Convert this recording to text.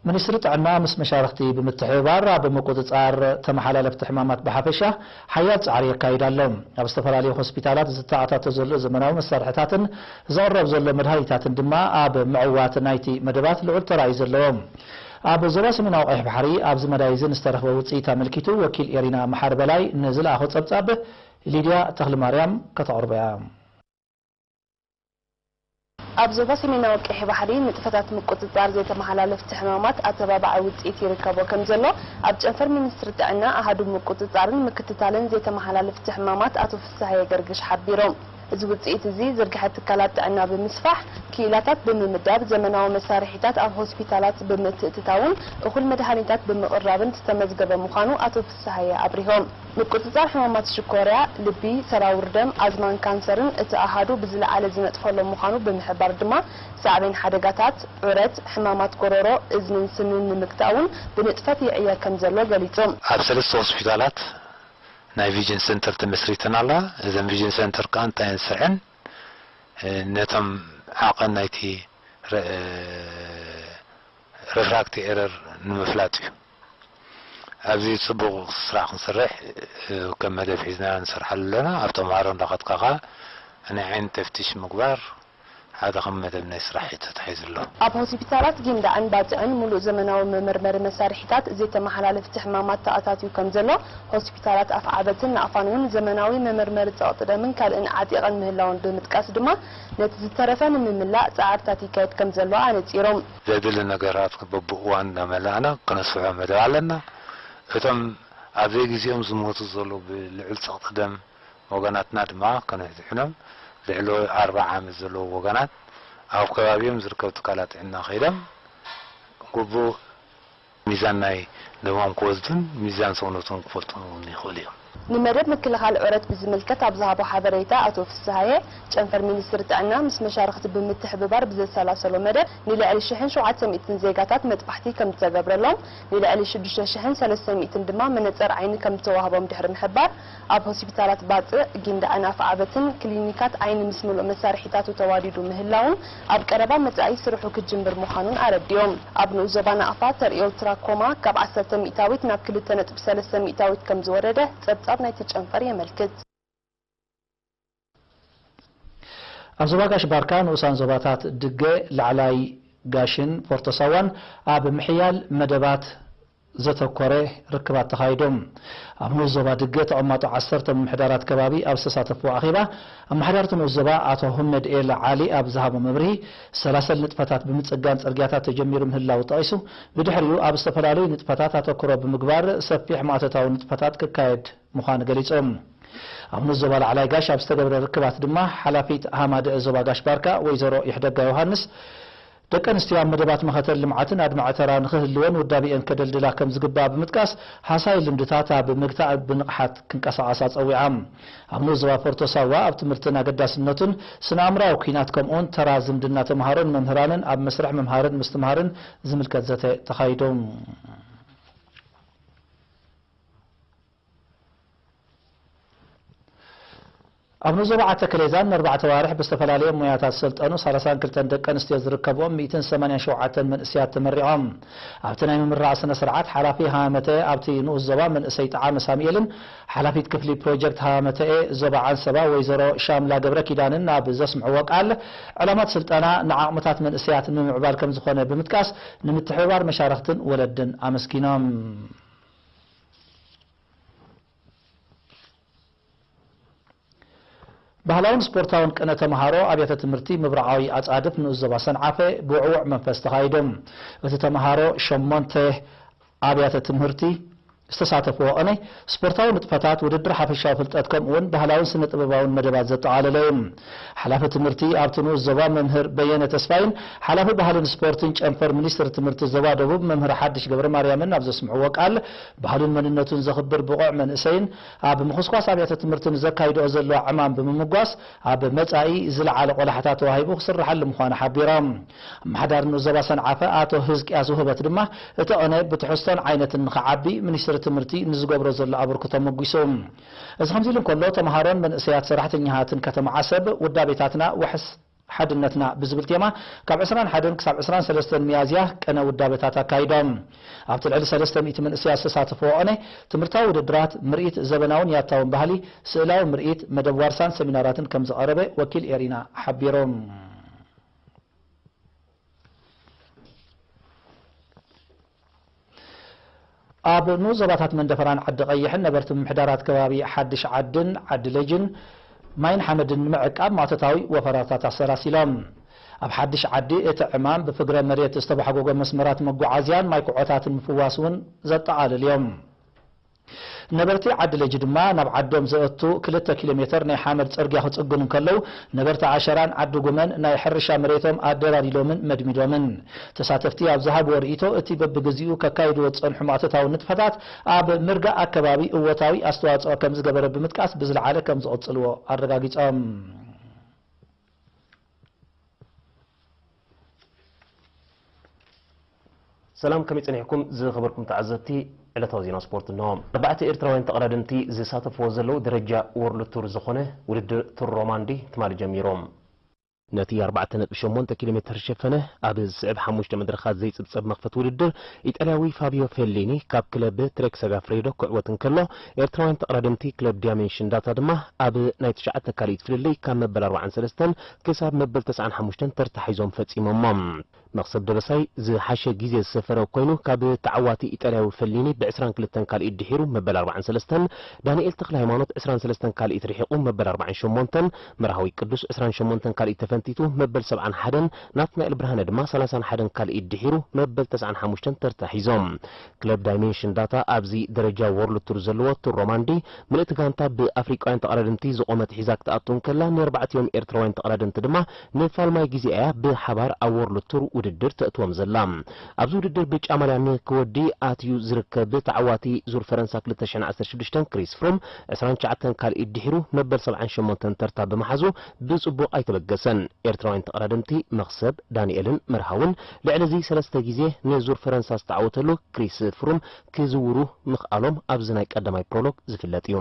ሚኒስትሪ ጥዕና ምስ መሻርኽቲ ብምትሕብባር ኣብ ምቁጽጻር ተመሓላለፍቲ ሕማማት ብሓፈሻ ሓያል ጻዕሪ የካይድ ኣሎ። ኣብ ዝተፈላለዩ ሆስፒታላት ዝተኣታቶ ዘሎ ዘመናዊ መሳርሕታትን ዝቕረብ ዘሎ መድሃኒታትን ድማ ኣብ ምዕዋት ናይቲ መደባት ልዑል ተራ እዩ ዘለዎ። ኣብ ዞባ ሰሜናዊ ቀይሕ ባሕሪ ኣብዚ መዳይ እዚ ንዝተረኽበ ውጽኢት ኣመልኪቱ ወኪል ኤሪና መሓሪ በላይ ንዝለኣኾ ጸብጻብ ሊድያ ተኽለማርያም ከተቕርቦ እያ። ኣብ ዞባ ሰሜናዊ ቀይሕ ባሕሪ ንጥፈታት ምቁጽጻር ዘይተመሓላለፍቲ ሕማማት ኣተባባዒ ውጽኢት ይርከቦ ከም ዘሎ ኣብ ጨንፈር ሚኒስትሪ ጥዕና ኣሃዱ ምቁጽጻርን ምክትታልን ዘይተመሓላለፍቲ ሕማማት ኣቶ ፍስሃየ ገርግሽ ሓቢሮም። እዚ ውጽኢት እዚ ዝርግሐ ትካላት ጥዕና ብምስፋሕ፣ ክኢላታት ብምምዳብ፣ ዘመናዊ መሳርሒታት ኣብ ሆስፒታላት ብምትእትታውን እኹል መድሃኒታት ብምቕራብን ዝተመዝገበ ምዃኑ ኣቶ ፍስሃየ ኣብሪሆም። ምቁጽጻር ሕማማት ሽኮርያ፣ ልቢ፣ ሰራውር ደም፣ ኣዝማን ካንሰርን እቲ ኣሃዱ ብዝለዓለ ዝነጥፈሎም ምዃኑ ብምሕባር ድማ ሳዕቤን ሓደጋታት ዑረት፣ ሕማማት ጎረሮ፣ እዝንን ስንን ንምግታእ እውን ብንጥፈት ይዕየ ከም ዘሎ ገሊጹ። ኣብ ሰለስተ ሆስፒታላት ናይ ቪዥን ሰንተር ተመስሪተን ኣለዋ። እዘን ቪዥን ሰንተር ከኣ እንታይ እየን ዝሰርሐን ነቶም ዓቐን ናይቲ ረ- refractive error ንምፍላጥ እዩ። ኣብዚ ጽቡቕ ስራሕ ክንሰርሕ ከም መደብ ሒዝና ንሰርሓሉ ኣለና። ኣብ ተምሃሮ እንዳኸድካ ኸኣ ናይ ዓይኒ ተፍትሽ ምግባር ሓደ ከም መደብ ናይ ስራሕ እዩ ተታሒዙ ኣሎ። ኣብ ሆስፒታላት ጊንዳዕን ባጽዕን ሙሉእ ዘመናዊ መመርመሪ መሳርሒታት ዘይተመሓላለፍቲ ሕማማት ተኣታትዩ ከም ዘሎ፣ ሆስፒታላት ኣፍዓበትን ናቕፋን እውን ዘመናዊ መመርመሪ ጸቕጢ ደምን ካልእን ዓጢቐን ምህላወን ብምጥቃስ ድማ፣ ነቲ ዝተረፈ ንምምላእ ጻዕርታት ይካየድ ከም ዘሎ ኣነጺሮም። ዘድሊ ነገራት በብእዋኑ እናመላእና ከነስፍሖ መደብ ኣለና። እቶም ኣብ ዘይግዜኦም ዝሞቱ ዘለዉ ብልዑል ጸቕጢ ደም ወገናትና ድማ ከነድሕኖም፣ ልዕሊ ኣርብዓ ዓመት ዘለዉ ወገናት ኣብ ከባቢኦም ዝርከቡ ትካላት ጥዕና ከይዶም ግቡእ ሚዛን ናይ ደሞም ክወስዱን ሚዛን ሰውነቶም ክፈልጡን እውን ይኽእሉ እዮም። ንመደብ ምክልኻል ዑረት ብዝምልከት ኣብ ዝሃቦ ሓበሬታ ኣቶ ፍስሃየ፣ ጨንፈር ሚኒስትሪ ጥዕና ምስ መሻርኽቲ ብምትሕብባር ብዘሰላሰሎ መደብ ንልዕሊ ሽሕን ሸውዓተ ሚእትን ዜጋታት መጥባሕቲ ከምዝተገብረሎም፣ ንልዕሊ ሽዱሽተ ሽሕን ሰለስተ ሚእትን ድማ መነጸር ዓይኒ ከምዝተዋህቦም ድሕሪ ምሕባር፣ ኣብ ሆስፒታላት ባጽዕ፣ ጊንዳዕን ኣፍዓበትን ክሊኒካት ዓይኒ ምስ ምሉእ መሳርሒታቱ ተዋዲዱ ምህላዉን ኣብ ቀረባ መጻኢ ስርሑ ክጅምር ምዃኑን ኣረዲኦም። ኣብ ንኡስ ዞባ ናቕፋ ተርእዮ ትራኮማ ካብ ዓሰርተ ሚእታዊት ናብ ክልተ ነጥቢ ሰለስተ ሚእታዊት ከም ዝወረደ ጸብጻብ ናይቲ ጨንፈር የመልክት። ኣብ ዞባ ጋሽ ባርካ ንኡሳን ዞባታት ድገ፣ ላዕላይ ጋሽን ፎርቶ ሳዋን ኣብ ምሕያል መደባት ዘተኮረ ርክባት ተኻይዶም። ኣብ ንኡስ ዞባ ድገ ተቐማጦ ዓሰርተ ምምሕዳራት ከባቢ ኣብ ዝተሳተፍዎ ኣኼባ፣ ኣመሓዳርቲ ንኡስ ዞባ ኣቶ ሁመድ ኤል ዓሊ ኣብ ዝሃቦ መብርሂ፣ ሰላሰል ንጥፈታት ብምጽጋን ጽርግያታት ተጀሚሩ ምህላው ጠቒሱ፣ ብድሕሪኡ ኣብ ዝተፈላለዩ ንጥፈታት ኣተኩሮ ብምግባር ሰፊሕ ማእቶታዊ ንጥፈታት ክካየድ ምዃኑ ገሊጾም። ኣብ ንኡስ ዞባ ላዕላይ ጋሽ ኣብ ዝተገብረ ርክባት ድማ ሓላፊት ሃማደአ ዞባ ጋሽ ባርካ ወይዘሮ ይሕደጋ ዮሃንስ፣ ደቂ ኣንስትዮ ኣብ መደባት መኸተን ልምዓትን ኣድማዒ ተራ ንኽህልወን ውዳቤአን ከደልድላ ከም ዝግባእ ብምጥቃስ፣ ሃሳይ ልምድታት ኣብ ምግታእ ብንቕሓት ክንቀሳቐሳ ጸዊዓ። ኣብ ንኡስ ዞባ ፎርቶ ሳዋ ኣብ ትምህርትን ኣገዳስነቱን ስነ ኣእምራዊ ኲናት ከምኡውን ተራ ዝምድና ተምሃሮን መምህራንን ኣብ መስርሕ ምምሃርን ምስትምሃርን ዝምልከት ዘተ ተኻይዱ። ኣብ ንኡስ ዞባ ዓተ ከሌዛን ንኣርባዕተ ኣዋርሕ ብዝተፈላለየ ሞያታት ዝሰልጠኑ ሰላሳን ክልተን ደቂ ኣንስትዮ ዝርከብኦም ሚእትን ሰማንያን ሸውዓተን መንእሰያት ተመሪቖም። ኣብቲ ናይ ምምራቕ ስነ ስርዓት ሓላፊ ሃመተ ኣብቲ ንኡስ ዞባ መንእሰይ ጠዓመ ሳሙኤልን ሓላፊት ክፍሊ ፕሮጀክት ሃመተኤ ዞባ ዓንሰባ ወይዘሮ ሻምላ ገብረ ኪዳንን ኣብ ዘስምዕዎ ቃል፣ ዕላማት ስልጠና ንዓቕምታት መንእሰያት ንምምዕባል ከም ዝኾነ ብምጥቃስ ንምትሕብባር መሻርኽትን ወለድን ኣመስጊኖም። ባህላውን ስፖርታውን ቅነ ተምሃሮ ኣብያተ ትምህርቲ ምብራቓዊ ኣጻድፍ ንኡስ ዞባ ሰንዓፈ ብውዕዉዕ መንፈስ ተኻይዶም። እቲ ተምሃሮ ሸሞንተ ኣብያተ ትምህርቲ ዝተሳተፍዎ ቅነ፣ ስፖርታዊ ንጥፈታት፣ ውድድር ሓፈሻዊ ፍልጠት ከምኡውን ባህላውን ስነ ጥበባውን መደባት ዘጠቓለለ እዩ። ሓላፊ ትምህርቲ ኣብቲ ንኡስ ዞባ መምህር በየነ ተስፋይን ሓላፊ ባህልን ስፖርትን ጨንፈር ሚኒስትሪ ትምህርቲ ዞባ ደቡብ መምህር ሓድሽ ገብረ ማርያምን ኣብ ዘስምዕዎ ቃል፣ ባህሉን መንነቱን ዘኽብር ብቑዕ መንእሰይን ኣብ ምኹስኳስ ኣብያተ ትምህርቲ ንዘካይድኦ ዘለዋ ዕማም ብምምጓስ ኣብ መጻኢ ዝለዓለ ቆላሕታ ተዋሂቡ ክስርሓሉ ምዃኑ ሓቢሮም። ኣመሓዳሪ ንኡስ ዞባ ሰንዓፈ ኣቶ ህዝቅያስ ውህበት ድማ እቲ ቅነ ብትሕዝቶን ዓይነትን ንኽዓቢ ሚኒስትሪ ትምህርቲ ንዝገብሮ ዘሎ ኣበርክቶ ኣመጒሱ። እዚ ከምዚ ኢሉ እንከሎ ተምሃሮን መንእሰያት ሰራሕተኛታትን ከተማ ዓሰብ ውዳቤታትና ዋሕስ ሓድነትና ብዝብል ቴማ ካብ ዕስራን ሓደን ክሳብ ዕስራን ሰለስተን ሚያዝያ ቅነ ውዳበታት ኣካይዶም። ኣብቲ ልዕሊ ሰለስተ ሚእቲ መንእሰያት ዝተሳተፍዎ ቅነ ትምህርታዊ ውድድራት፣ ምርኢት ዘበናውን ያታውን ባህሊ፣ ስእላዊ ምርኢት፣ መደብ ዋርሳን ሰሚናራትን ከም ዝቐረበ ወኪል ኤሪና ሓቢሩ። ኣብ ንኡስ ዞባታት መንደፈራን ዓዲ ቀይሕን ነበርቲ ምምሕዳራት ከባቢ ሓድሽ ዓድን ዓዲ ለጅን ማይን ሓመድን ንምዕቃብ ማእቶታዊ ወፈራታት ኣሰላሲሎም። ኣብ ሓድሽ ዓዲ እቲ ዕማም ብፍግረ መሬት ዝተባሕጎጎ መስመራት መጓዓዝያን ማይ ኩዖታትን ምፍዋስ እውን ዘጠቓልል እዮም። ነበርቲ ዓዲ ለጅ ድማ ናብ ዓዶም ዘእቱ ክልተ ኪሎ ሜተር ናይ ሓመድ ጽርግያ ክጽግኑ እንከለዉ፣ ነበርቲ ዓሸራን ዓዲ ጉመን ናይ ሕርሻ መሬቶም ኣደላዲሎምን መድሚዶምን። ተሳተፍቲ ኣብ ዝሃብዎ ርእይቶ፣ እቲ በብግዚኡ ከካይድዎ ዝጸንሑ ማእቶታዊ ንጥፈታት ኣብ ምርጋእ ኣከባቢ እወታዊ ኣስተዋጽኦ ከም ዝገበረ ብምጥቃስ፣ ብዝለዓለ ከም ዝቕጽልዎ ኣረጋጊጾም። ሰላም፣ ከመይ ጸኒሕኩም ዝኸበርኩም ተዓዘብቲ? ዕለታዊ ዜና ስፖርት እንሆ። ኣርባዕተ ኤርትራውያን ተቐዳደምቲ ዝሳተፍዎ ዘለዉ ደረጃ ወርልድ ቱር ዝኾነ ውድድር ቱር ሮማንዲ ትማሊ ጀሚሮም። ነቲ ኣርባዕተ ነጥቢ ሸሞንተ ኪሎ ሜተር ዝሸፈነ ኣብ ዝስዕብ ሓሙሽተ መድረኻት ዘይጽብጸብ መኽፈቲ ውድድር፣ ኢጣልያዊ ፋቢዮ ፌሊኒ ካብ ክለብ ትሬክ ሰጋፍሬዶ ክዕወት እንከሎ፣ ኤርትራውያን ተቐዳደምቲ ክለብ ዳይሜንሽን ዳታ ድማ ኣብ ናይ ትሽዓተ ካልኢት ፍልልይ ካብ መበል ኣርባዓን ሰለስተን ክሳብ መበል ተስዓን ሓሙሽተን ተርታ ሒዞም ፈጺሞሞ። መኽሰብ ደበሳይ ዝሓሸ ግዜ ዝሰፈረ ኮይኑ፣ ካብ ተዓዋቲ ኢጣልያዊ ፈሊኒ ብዕስራን ክልተን ካልኢት ድሒሩ መበል ኣርባዓን ሰለስተን፣ ዳንኤል ተኽለ ሃይማኖት ዕስራን ሰለስተን ካልኢት ርሒቑ መበል ኣርባዓን ሸሞንተን፣ መርሃዊ ቅዱስ ዕስራን ሸሞንተን ካልኢት ተፈንቲቱ መበል ሰብዓን ሓደን፣ ናትናኤል ብርሃነ ድማ ሰላሳን ሓደን ካልኢት ድሒሩ መበል ተስዓን ሓሙሽተን ተርታ ሒዞም። ክለብ ዳይሜንሽን ዳታ ኣብዚ ደረጃ ወርልድ ቱር ዘለዎ ቱር ሮማንዲ፣ ምልእቲ ጋንታ ብኣፍሪቃውያን ተቐዳደምቲ ዝቖመት ሒዛ ክትኣቱ እንከላ፣ ንኣርባዕቲኦም ኤርትራውያን ተቐዳደምቲ ድማ ንፋልማይ ግዜ እያ ብሓባር ኣብ ወርልድ ቱር ውድድር ተእትዎም ዘላ። ኣብዚ ውድድር ብጫ ማልያ ንክወዲ ኣትዩ ዝርከብ ተዓዋቲ ዙር ፈረንሳ ክልተ ሽሕን ዓሰርተ ሽዱሽተን ክሪስ ፍሩም ዕስራን ትሽዓተን ካልኢት ድሒሩ መበል ሰብዓን ሸሞንተን ተርታ ብምሓዙ ብጽቡቕ ኣይተበገሰን። ኤርትራውያን ተቐዳደምቲ መኽሰብ፣ ዳንኤልን መርሃውን ልዕሊ እዚ ሰለስተ ግዜ ንዙር ፈረንሳ ዝተዓወተሉ ክሪስ ፍሩም ክዝውሩ ምኽኣሎም ኣብዚ ናይ ቀዳማይ ፕሮሎግ ዝፍለጥ እዩ።